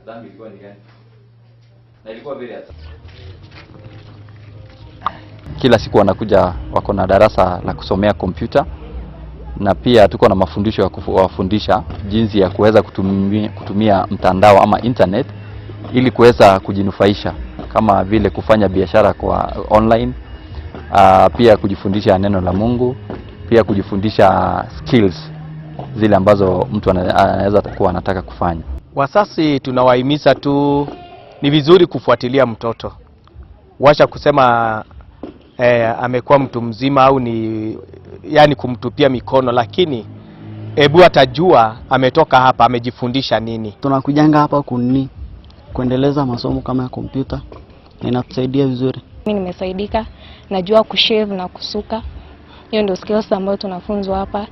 Dhambi ilikuwa ni gani? Na ilikuwa very. Kila siku wanakuja, wako na darasa la kusomea kompyuta na pia tuko na mafundisho ya kuwafundisha jinsi ya kuweza kutumia mtandao ama internet ili kuweza kujinufaisha kama vile kufanya biashara kwa online, pia kujifundisha neno la Mungu, pia kujifundisha skills zile ambazo mtu anaweza kuwa anataka kufanya. Wazazi tunawahimiza tu, ni vizuri kufuatilia mtoto, wacha kusema amekuwa mtu mzima au ni yani kumtupia mikono, lakini ebu atajua ametoka hapa amejifundisha nini. Tunakujanga hapa kuni kuendeleza masomo kama ya kompyuta na inatusaidia vizuri. Mimi nimesaidika, najua kushave na kusuka. Hiyo ndio skills ambayo tunafunzwa hapa.